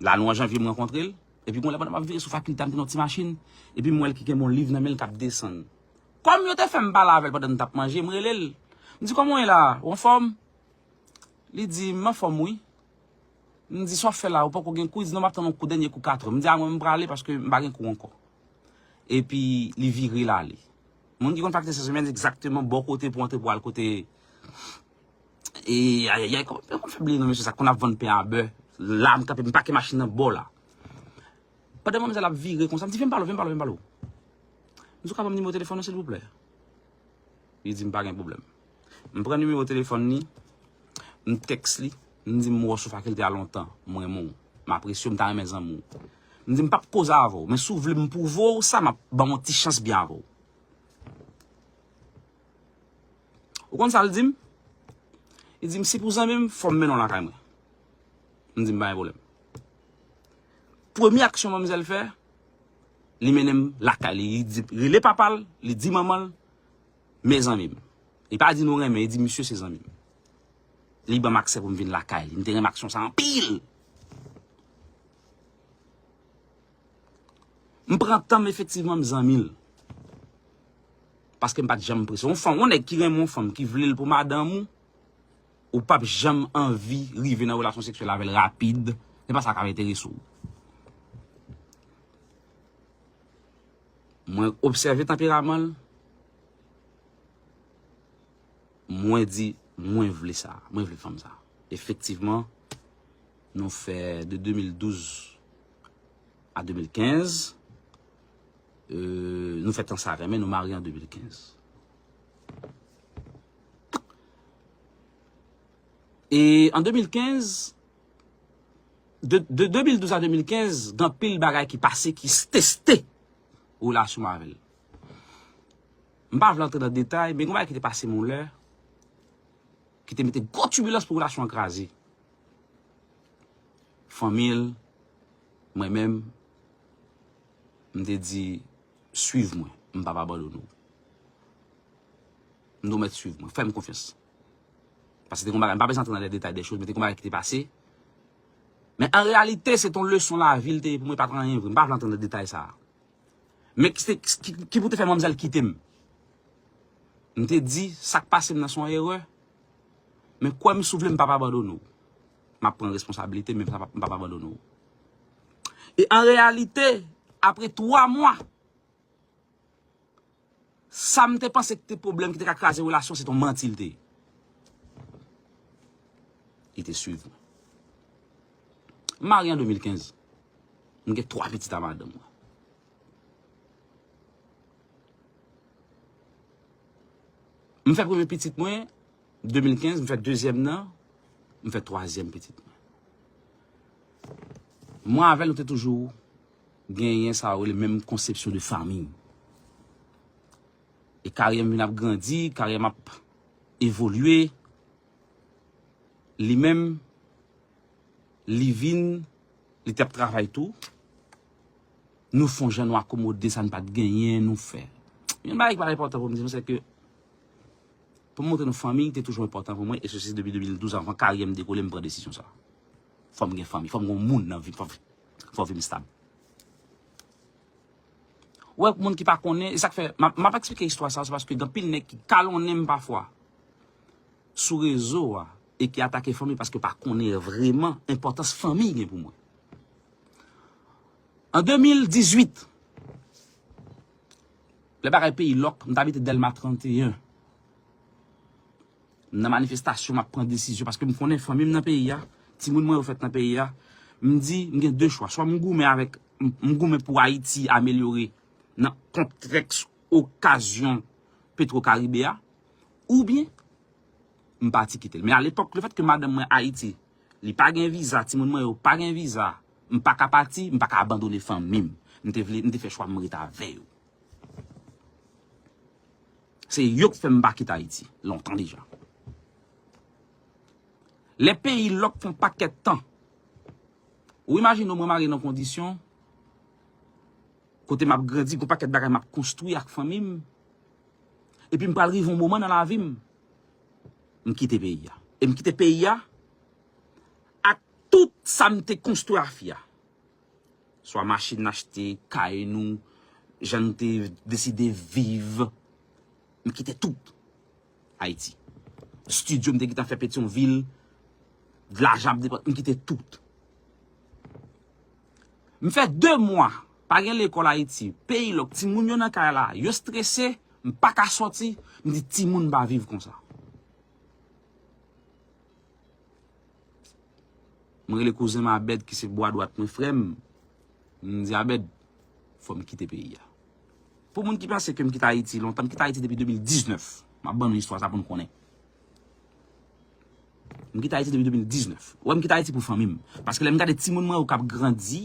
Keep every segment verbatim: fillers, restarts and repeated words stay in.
La nou an janvye m rankontre l. Epi gon lè pandan m ap vire sou fakilte a, m te nan yon ti machin. Epi m wè l ki gen yon liv nan men l k ap desann. Kòm yo te fè m pale avè l pandan n t ap manje, m rele l. M di, "Kòman w ye la? Ou anfòm?" Li di, "M anfòm, wi." M di, "Sa w ap fè la? Ou poko gen kou?" Li di, "Non, m ap tann yon kou, dènye kou katrè." M di, "A, mwen, m prale paske m pa gen kou ankò." Epi li vire l ale. Moun ki konn fakilte Sendomeng, egzakteman bò kote pou antre pou al kote, e, ayayay, kòman, kòman fè bliye non mesye sa, konn ap vann pen a bè. La, m kanpe, m pake machin nan bò la. Pandan manmzèl ap vire konsa, m di, "Vin pale w, vin pale w, vin pale w." M di, "Ou ka ban m nimewo telefòn ou, silvouplè?" Li di m pa gen pwoblèm. M pran nimewo telefòn li, m tèks li, m di, "M wè w sou fakilte a lontan, m renmen w, m apresye w, m ta renmen zanmi w." M di, "M p ap koze avè w, men si w vle m pwouve w sa, m ap ban w yon ti chans byen avè w." Ou konn sa l di m? Li di m, "Si pou zanmi m, fò m mennen w lakay mwen." M di m, "Pa gen pwoblèm." Premye aksyon manmzèl fè, li mennen m lakay li. Li di, rele papa l, li di manman l, "Men zanmi m." Li pa di nou renmen, li di misye se zanmi m. Li ban m aksè pou m vin lakay li. M te renmen aksyon sa anpil. M pran tan m efektivman, m zanmi l. Paske m pa t janm prese. Yon fanm, yon nèg ki renmen yon fanm, ki vle l pou madanm ou, ou p ap janm anvi rive nan relasyon seksyèl avè l rapid. Se pa sa k ap enterese w. Mwen obsève tanperaman l. Mwen di, "Mwen vle sa, mwen vle fanm sa." Efektivman, nou fè de de mil douz a de mil kenz. Euh, nou fè tan sa renmen, nou marye an de mil kenz. E an de mil kenz, de, de de mil douz a de mil kenz, gen anpil bagay ki pase, ki teste relasyon m avè l. M pa vle antre nan detay, men gen yon bagay ki te pase m yon lè, ki te mete gwo tibilans pou relasyon an kraze. Fanmi l, mwen menm, m te di, "Swiv mwen, m p ap abandone w." M di w mèt swiv mwen, fè m konfyans. Paske te gen yon bagay, m pa bezwen antre nan lè detay dè choz, men te gen yon bagay ki te pase. Men an reyalite, se t yon leson lavi l te ye pou mwen, pa t anyen vre. M pa vle antre nan detay sa a. Men ki, ki, ki pou te fè manmzèl kite m. M te di, "Sa k pase m nan se yon erè. Men kwè m, si w vle, m p ap abandone w. M ap pran responsablite, men m p ap, m p ap abandone w." E an reyalite, apre twa mwa, sa m te panse ki te pwoblèm, ki te ka kraze relasyon, se t yon manti l te ye. Li te swiv mwen. M marye an de mil kenz. M gen twa pitit a madanm mwen. M fè premye pitit mwen, de mil kenz, m fè dezyèm nan, m fè twazyèm pitit mwen. Mwen avè l, nou te toujou genyen sa yo rele menm konsepsyon de fanmi. E karyè m vin ap grandi, karyè m ap evolye. Li menm, li vin, li t ap travay tou. Nou fè yon jan nou akomode sa n pa t genyen, nou fè. Yon bagay ki pa enpòtan pou m di nou, se ke pou m montre nou fanmi te toujou enpòtan pou mwen, e se se depi de mil douz, anvan karyè m dekole, m pran desizyon sa. Fò m gen fanmi, fò m gen yon moun nan vi m, fò, fò vi m stab. Ou wè, moun ki pa konnen, e sa k fè, m ap, m ap eksplike istwa sa, se paske gen anpil nèg ki kalonnen m pafwa sou rezo a e ki atake fanmi paske pa konnen vrèman enpòtans fanmi gen pou mwen. An de mil dizuit, lè bagay peyi lòk, m t abite Dèlma trannteyen. M nan manifestasyon, m ap pran desizyon, paske m konnen fanmi m nan peyi a, timoun mwen yo fèt nan peyi a. M di, m gen de chwa. Swa m goumen avèk, m, m goumen pou Ayiti amelyore nan kontèks okazyon Petro Karibe a, oubyen m pati kite l. Men alepòk, lefètke madanm mwen Ayiti, li pa gen viza, timoun mwen yo pa gen viza, m pa ka pati, m pa ka abandone fanmi m. M te vle, m te fè chwa m ret avè yo. Se yo k fè m pa kite Ayiti, lontan deja. Lè peyi lòk fè yon pakèt tan, ou imajine w mwen marye nan kondisyon kote m ap grandi, gon pakèt bagay m ap konstwi ak fanmi m. Epi m pral rive yon moman nan lavi m, m kite peyi a. E m kite peyi a ak tout sa m te konstwi a fi a. Swa machin n achte, kay nou, jan n te deside viv. M kite tout Ayiti. Estidyo m te gentan fè Petyonvil, lajan ap depanse, m kite tout. M fè de mwa, pa gen lekòl Ayiti, peyi lòk, timoun yo nan kay la, yo strese, m pa ka sòti, m di timoun pa viv konsa. Mwen rele kouzen m Abèd ki se bwa dwat mwen, frè m. M di Abèd, fò m kite peyi a. Pou moun ki panse ke m kite Ayiti lontan, m kite Ayiti depi de mil diznèf. M ap ban nou istwa sa pou n konnen. M kite Ayiti depi de mil diznèf. Ou wè, m kite Ayiti pou fanmi m. Paske lè m gade timoun mwen yo k ap grandi,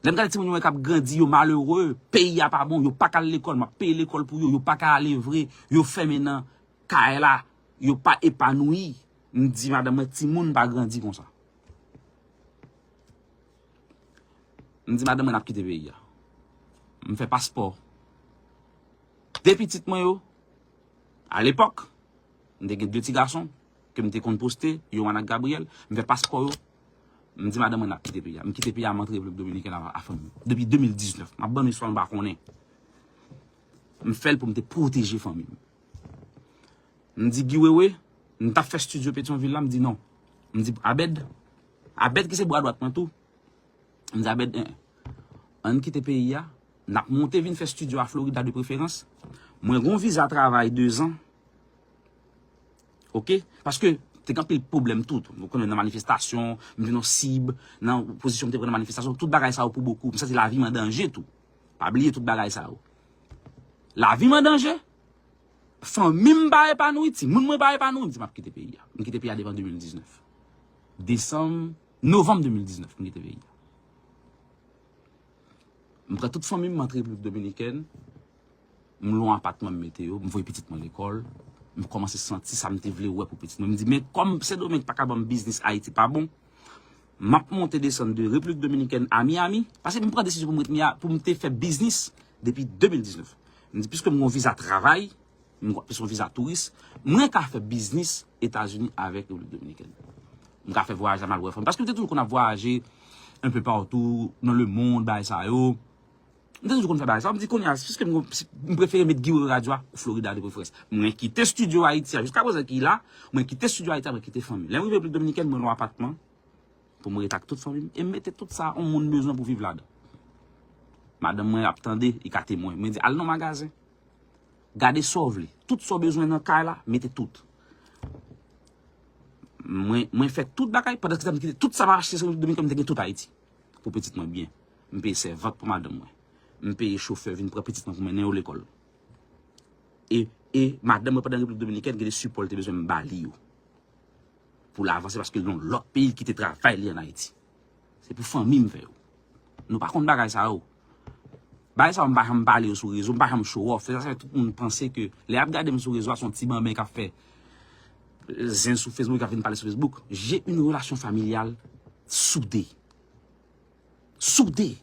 lè m gade timoun mwen k ap grandi, yo malere, peyi a pa bon, yo pa ka al lekòl, m ap peye lekòl pou yo, yo pa ka ale vre, yo fèmen nan kay la, yo pa epanouyi. M di madanm mwen, timoun pa grandi konsa. M di madanm mwen, n ap kite peyi a. M fè paspò. De pitit mwen yo, alepòk, m te gen de ti gason ke m te konn poste, Yohan ak Gabriel. M fè paspò yo. M di madanm mwen, n ap kite peyi a. M kite peyi a, m antre Repiblik Dominikèn a, a fanmi m. Depi de mil diznèf. M ap ban nou istwa nou pa konnen. M fè l pou m te pwoteje fanmi m. M di Guy Wewe, m t ap fè estidyo Petyonvil la, m di non. M di Abèd, Abèd ki se bra dwat mwen tou. M di Abèd, en, ann kite peyi a, n ap monte vin fè estidyo a Florida de preferans. Mwen gon viza travay de zan. Oke? Paske te gen anpil pwoblèm tou. Nou konnen nan manifestasyon, m vin yon sib, nan pozisyon m te pran nan manifestasyon, tout bagay sa yo pou bokou. M santi lavi m an danje tou. Pa bliye tout bagay sa yo. Lavi m an danje, fanmi m pa epanouyi, timoun mwen pa epanouyi, m di m ap kite peyi a. M kite peyi a devan de mil diznèf. Desanm, novanm de mil diznèf, m kite peyi a. M pran tout fanmi m, m antre Repiblik Dominikèn. M lwe yon apatman, m mete yo, m voye pitit mwen lekòl. M kòmanse santi sa m te vle wè pou pitit mwen. M di, men kòm Sendomeng pa ka ban m biznis, Ayiti pa bon, m ap monte desann de Repiblik Dominikèn a Miami, paske m pran desizyon pou m ret Mia-, pou m te fè biznis depi de mil diznèf. M di, piske m gen yon viza travay, m gen yon viza touris, mwen ka fè biznis Etazini avèk Repiblik Dominikèn. M ka fè vwayaj la, m al wè fanmi. Paske m te toujou konn ap vwayaje un peu partout dans le monde, bagay sa yo. M te toujou konn fè bagay sa. M di, kounye a, piske m, m prefere met Guy Wewe Radio a, Florida de preferans. Mwen kite estidyo Ayiti a, jiska prezan ki la, mwen kite estidyo Ayiti a, mwen kite fanmi. Lè m rive Repiblik Dominikèn, mwen lwe yon apatman pou mwen rete ak tout fanmi m, e m mete tout sa yon moun bezwen pou viv ladan. Madanm mwen ap tande, li ka temwen. Mwen di, al nan magazen, gade sa w vle. Tout sa w bezwen nan kay la, mete tout. Mwen, mwen fè tout bagay, pandan ki tan m kite tout sa m achte sou Repiblik Dominikèn, m te gen tout Ayiti. Pou pitit mwen byen. M peye sèvant pou madanm mwen. M peye chofè vin pran pitit mwen pou mennen yo lekòl. E, e madanm mwen pandan Repiblik Dominikèn, gen de sipò l te bezwen m ba li yo. Pou l avanse, paske l nan lòt peyi, l kite travay li ann Ayiti. Se pou fanmi m fè yo. Nou pa konn bagay sa yo. Bagay sa yo, m pa janm pale yo sou rezo, m pa janm show off. Se sa k fè tout moun panse ke lè y ap gade m sou rezo a, se yon ti banben k ap fè zen sou Facebook, k ap vin pale sou Facebook. J'ai une relation familiale soudée. Soudée.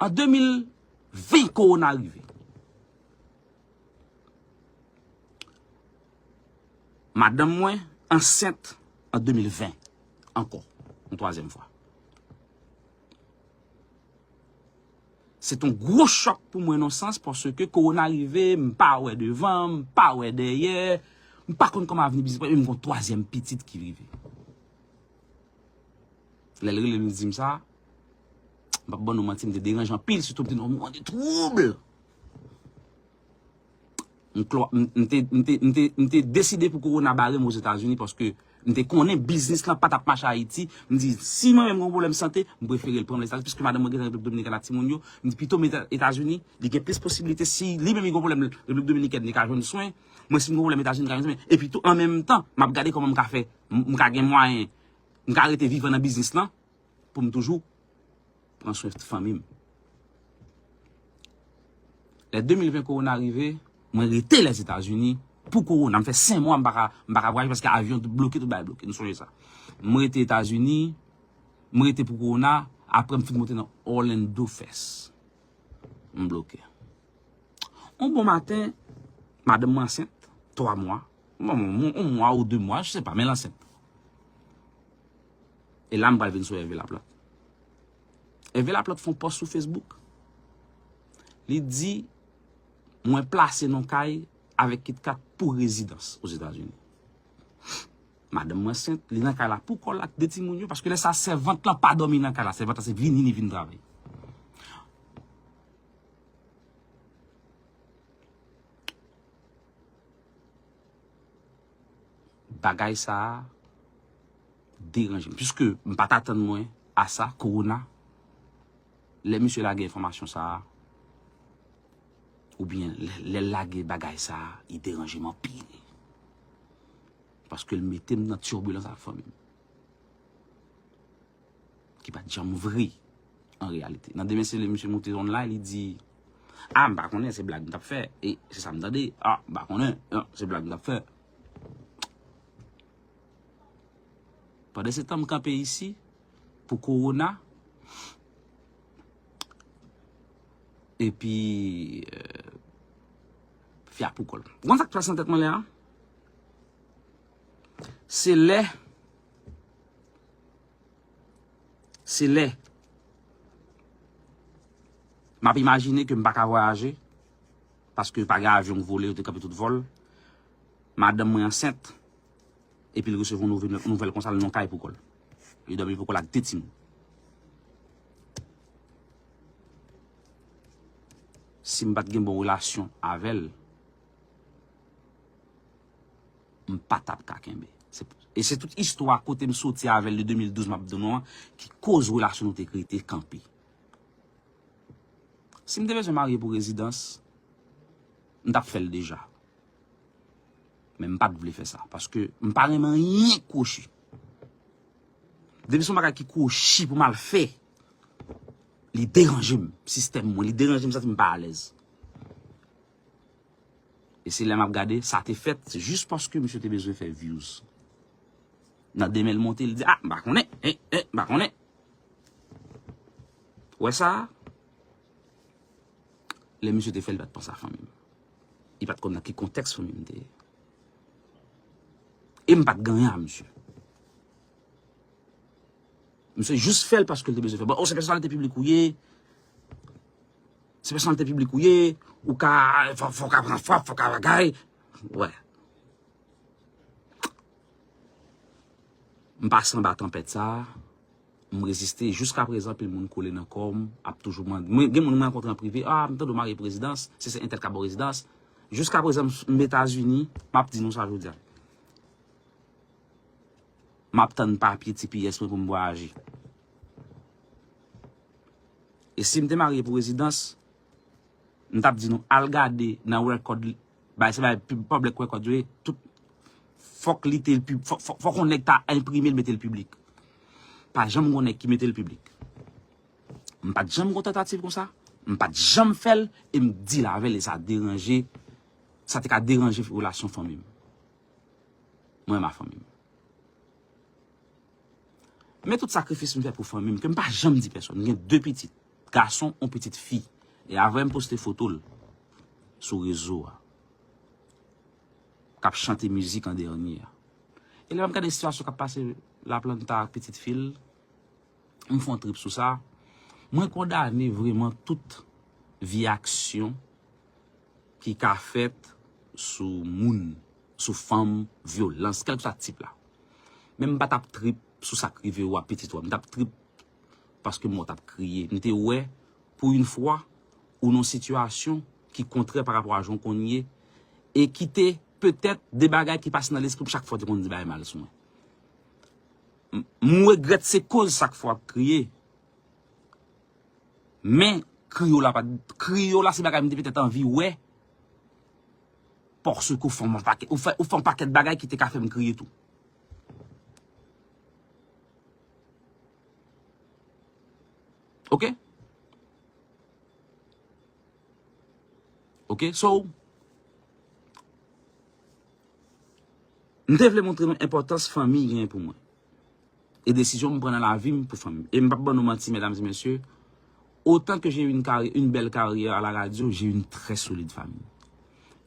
An de mil ven, kowona rive. Madanm mwen ansent an de mil ven ankò, yon twazyèm fwa. Se t yon gwo chòk pou mwen nan sans, paske kowona rive, m pa wè devan, m pa wè dèyè, m pa konn kòman avni biznis mwen, e m gon twazyèm pitit ki rive. Lè l rele m, l di m sa, m p ap ban nou manti, m te deranje anpil, sitou m te nan yon moman de twoub. M klò, m, m te, m te, m te, m te deside pou kowona bare m Ozetazini paske m te konnen biznis lan pa t ap mache Ayiti. M di, si mwen menm gon pwoblèm sante, m prefere l pran m Lèzetazini, piske madanm mwen gentan Repiblik Dominikèn ak timoun yo. M di, pito m Eta-, Etazini, li gen plis posibilite, si li menm li gon pwoblèm Repiblik Dominikèn, li ka jwenn swen. Mwen, si m gon pwoblèm Etazini, li ka jwenn swen. Epi tou, an menm tan, m ap gade kòman m ka fè, m, m ka gen mwayen, m ka rete vivan nan biznis lan, pou m toujou pran swen fanmi m. Lè de mil ven kowona rive, mwen rete Lèzetazini pou kowona. M fè senk mwa, m pa ka, m pa ka vwayaje paske avyon t bloke, tout bagay bloke. Nou sonje sa. M rete Etazini, m rete pou kowona, apre m fin monte nan Orlando Fest. M bloke. Yon bon maten, madanm mwen ansent, twa mwa, Bon, yon mwa ou de mwa, je sais pas, men l ansent. E la, m pral vin sou Hervé Laplante. Hervé Laplante fè yon pòs sou Facebook. Li di, mwen plase nan kay avèk KitKat pou rezidans Ozetazini. Madanm mwen ansent, li nan kay la pou kò l ak de timoun yo, paske lè sa sèvant lan pa dòmi nan kay la, sèvant lan se vini, li vin travay. Bagay sa a deranje m. Piske m pa t atann mwen a sa, kowona, lè misye lage enfòmasyon sa a, oubyen lè, lè l lage bagay sa a, li deranje m anpil. Paske l mete m nan tibilans ak fanmi m. Ki pa t janm vre, an reyalite. Nan demen, se lè misye monte online, li di, a, m pa konnen, se blag m t ap fè. E se sa m tande. A, m pa konnen, a, se blag m t ap fè. Pandan se tan, m kanpe isi pou kowona. Epi, euh, fè a pou kò l. Ou konn sa k pase nan tèt mwen lè a? Se lè, se lè m ap imajine ke m pa ka vwayaje, paske pa gen avyon k vole, yo te kanpe tout vòl. Madanm mwen ansent, epi l resevwa yon nouvèl, nouvèl konsa, l nan kay pou kò l. Li dòmi pou kò l ak de timoun. Si m pa t gen bon relasyon avè l, m pa t ap ka kenbe. Se, e se tout istwa kote m soti avè l de de mil douz m ap di nou an, ki koz relasyon nou te rete kanpe. Si m te bezwen marye pou rezidans, m t ap fè l deja. Men m pa t vle fè sa, paske m pa renmen anyen kwochi. Depi se yon bagay ki kwochi pou m al fè, li deranje m, sistèm mwen, li deranje m, santi m pa alèz. E se lè m ap gade, sa te fèt, se jis paske misye te bezwen fè views. Nan demen l monte, li di, a, m pa konnen, e, e, m pa konnen. Ou wè sa? Lè misye te fè l, li pa t panse a fanmi m. Li pa t konn nan ki kontèks fanmi m te ye. E m pa t gen anyen a misye. Misye jis fè l paske l te bezwen fè. Bon, o, se pèsonalite piblik ou ye. Se pèsonalite piblik ou ye. Ou ka, fò, fò w ka pran frap, fò w ka bagay. Wè. M pase anba tanpèt sa a. M reziste. Jiska prezan, anpil moun kole nan kò m, ap toujou mande. Mwen, gen moun mwen rankontre an prive, a, m tande w marye pou rezidans, se, se entèl k ap ba w rezidans. Jiska prezan, m, m Etazini, m ap di nou sa jodi a. M ap tann papye T P S mwen pou m vwayaje. E si m te marye pou rezidans, m t ap di nou, al gade nan record, bay, se bay pub-, public record yo ye, tout, fòk li te, pub-, fò, fò, fòk yon nèg ta enprime l, mete l piblik. Pa janm gon nèg ki mete l piblik. M pa t janm gon tantativ konsa, m pa t janm fè l, e m deal avè l, e sa deranje, sa te ka deranje relasyon fanmi m. Mwen renmen fanmi m. Men tout sakrifis m fè pou fanmi m, ke m pa janm di pèsonn. M gen de pitit gason, yon pitit fi. E avè m poste foto l sou rezo a, k ap chante mizik an dènye a. E lè m ap gade sitiyasyon k ap pase Laplanta ak pitit fi l, m fè yon trip sou sa. Mwen kondane vrèman tout vye aksyon ki ka fèt sou moun, sou fanm, vyolans, kèlkeswa tip la. Men m pa t ap trip sou sa k rive w a, pitit ou a. M t ap trip paske mò t ap kriye. M te wè, pou yon fwa, ou nan yon sitiyasyon ki kontrè pa rapò a jan w konn ye, e ki te, petèt, de bagay ki pase nan lespri m chak fwa w te konn di bagay mal sou mwen. M, m regrèt se koz sa k fè w ap kriye. Men, kri w la pa, kri w la se bagay m te petèt anvi wè. Paske ou fè yon pakèt, ou fè, ou fè yon pakèt bagay ki te ka fè m kriye tou. Ok? Ok, so, m te vle montre nou enpòtans fanmi genyen pou mwen. E desizyon m pran nan lavi m pou fanmi m. E m p ap ban nou manti, medam e mesye, otan ke j'ai eu une carri-, une belle carrière à la radio, j'ai eu une très solide famille.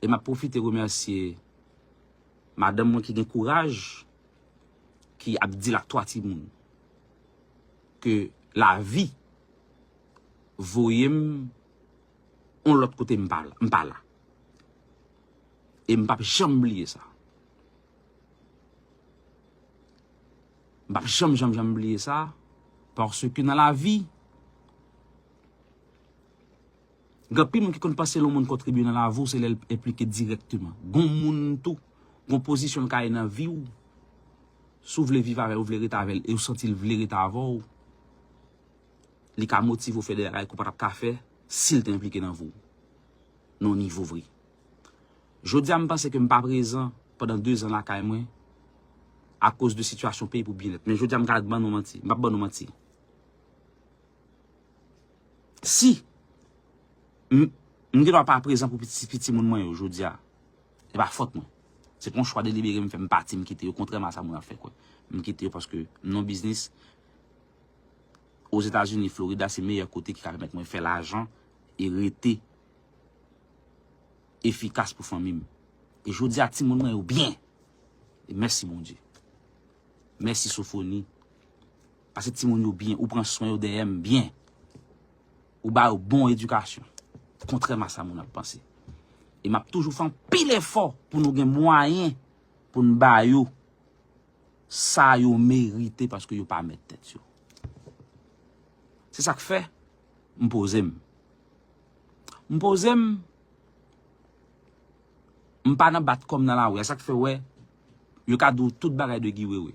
E m ap pwofite remèsye Madanm mwen ki gen kouraj, ki ap di l ak twa timoun ke lavi voye m yon lòt kote, m pa la, m pa la. E m p ap janm bliye sa. M p ap janm, janm, janm bliye sa, paske nan lavi, gen anpil moun ki konn panse lè yon moun kontribye nan lavi w, se lè l enplike dirèkteman. Gon moun tou, gon pozisyon l ka ye nan vi w, si w vle viv avè l, ou vle ret avè l, e w santi l vle ret avè w, li ka motive w fè de bagay ke w pa t ap ka fè si l te enplike nan vi w, nan yon nivo vre. Jodi a, m panse ke m pa prezan pandan de zan lakay mwen akoz de sitiyasyon peyi pou byennèt. Men jodi a, m ka ban nou manti. M p ap ban nou manti. Si m, m gen dwa pa prezan pou piti, piti moun mwen yo jodi a, e pa fòt mwen. Se pa yon chwa delibere m fè, m pati, m kite yo, kontrèman a sa moun ap fè kwè. M kite yo paske m nan biznis. Ozetazini, Florida, se meyè kote ki ka pèmèt mwen fè lajan e rete efikas pou fanmi m. E jodi a, timoun mwen yo byen. E mèsi Bondye. Mèsi Sofoni. Paske timoun yo byen, ou pran swen yo dèyè m byen. Ou ba yo bon edikasyon. Kontrèman a sa moun ap panse. E m ap toujou fè anpil efò pou nou gen mwayen pou n ba yo sa yo merite paske yo pa mèt tèt yo. Se sa k fè m poze m. M poze m, m pa nan bat kò m nan lari a. Sa k fè w wè, yo ka di w tout bagay de Guy Wewe.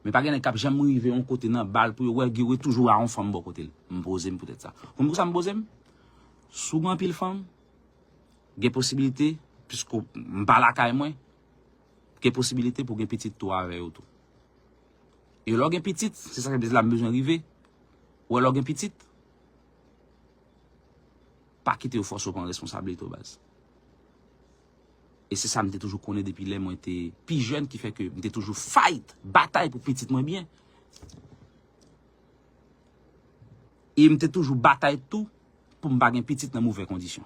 Men pa gen nèg k ap janm rive yon kote nan ba l pou yo wè Guy Wewe toujou a yon fanm bò kote l. M poze m poutèt sa. Konn poukisa m poze m? Si w gen anpil fanm, gen posibilite, piske m pa lakay mwen, gen posibilite pou gen pitit tou avè yo tou. E lè w gen pitit, se sa k fè m di la m bezwen rive. Ou wè lè w gen pitit, pa kite yo fòse w pran responsablite w baz. E se sa m te toujou konnen depi lè mwen te pi jèn, ki fè ke m te toujou fight, batay pou pitit mwen byen. E m te toujou batay tou pou m pa gen pitit nan movè kondisyon.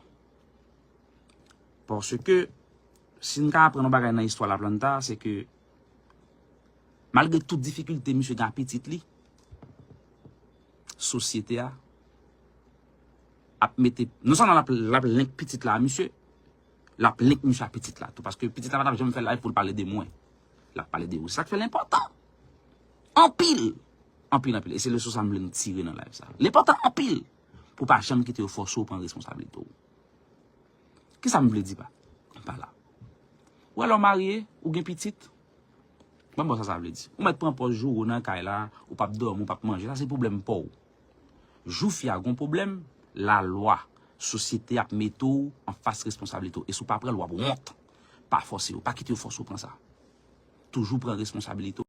Paske, si n ka aprann yon bagay nan istwa Laplanta, se ke malgre tout difikilte misye gen ak pitit li, sosyete a ap mete, non sèlman l ap, l ap link pitit la a misye, l ap link misye a pitit la tou. Paske pitit la pa t ap janm fè live pou l pale de mwen. L ap pale de ou. Sa k fè l enpòtan. Anpil. Anpil, anpil. E se leson sa m vle n tire nan live sa. L enpòtan anpil pou pa janm kite yo fòse w pran responsablite w. Kisa m vle di pa, pa la? Ou wè lè w marye, ou gen pitit. Ban m ba w sa sa vle di. Ou mèt pran pòz joure w nan kay la, ou p ap dòmi, ou p ap manje. Sa se pwoblèm pa w. Jou fi a gon pwoblèm, lalwa, sosyete ap mete w anfas responsablite w. E si w pa pran l, w ap wont. Pa fòse yo, pa kite yo fòse w pran sa. Toujou pran responsablite w.